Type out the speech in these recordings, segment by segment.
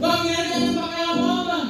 Bang, ya jangan pakai lama bang.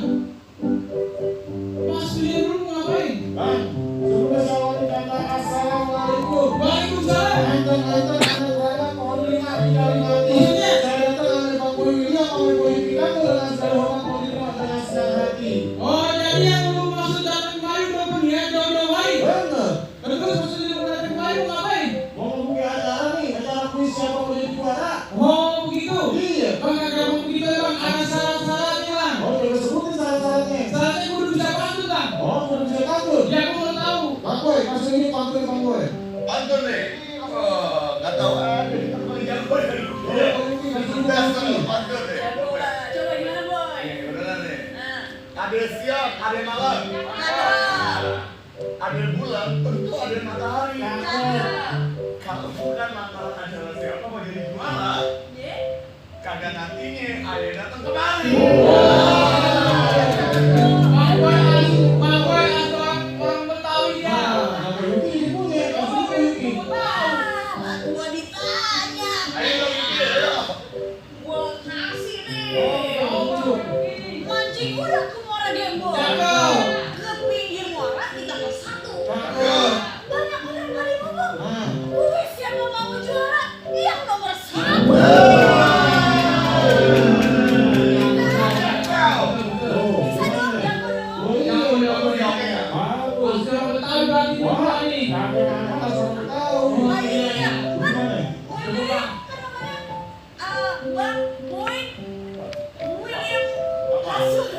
Mas beli dulu mau ngapain? Bang, sebelumnya saya mau dikata assalamualaikum. Waalaikumsalam. Enten anak saya pohon lima tinggal mati. Maksudnya? Saya datang oleh Bang Boy William, oleh Boy Pika dengan segala hormat mau diterima dengan senang hati. Oh, jadi yang lu maksud datang kemari udah berniat jauh-jauh hari? Bener. Terus maksudnya lu datang kemari mau ngapain? Mau membuka acara nih, acara kuis siapa mau jadi juara. Oh, begitu? Iya. Bang, agak mau begitu ya bang, ada syarat-syaratnya bang. Oh, coba sebutin syarat-syaratnya. Syaratnya kudu bisa pantun bang. Oh, udah bisa pantun. Ya, aku mau tahu. Bang Boy, kasih ini pantun Bang Boy. Pantun nih. Oh, nggak tahu ada di tempat jago ya. Pantun nih. Coba gimana boy? Beneran nih. Nah, Ada siang, ada malam. Ada bulan, tentu ada matahari. Kalau bukan lantaran acara siapa mau jadi juara, kagak nantinya ada yang datang kemari. Bang Boy atau orang Betawi ya. Bang Boy Yuki ini punya, langsung Boy Yuki. gua ditanya, Ayo dong, ini ya. gua kasih Oh, nih. Mancing udah ke Muara Gembong. Cakep. Ke pinggir muara kita ke satu. Cakep. Banyak bener kali ngomong. Nah. Kuis siapa mau juara? Yang nomor 1. Bisa dong, jago dong. Oh iya, Oke ya. bagus. Orang Betawi berarti Wah, ini. kakek anak langsung tahu. Oh iya, Gimana? Oh iya, kan namanya Bang Boy William Hasun.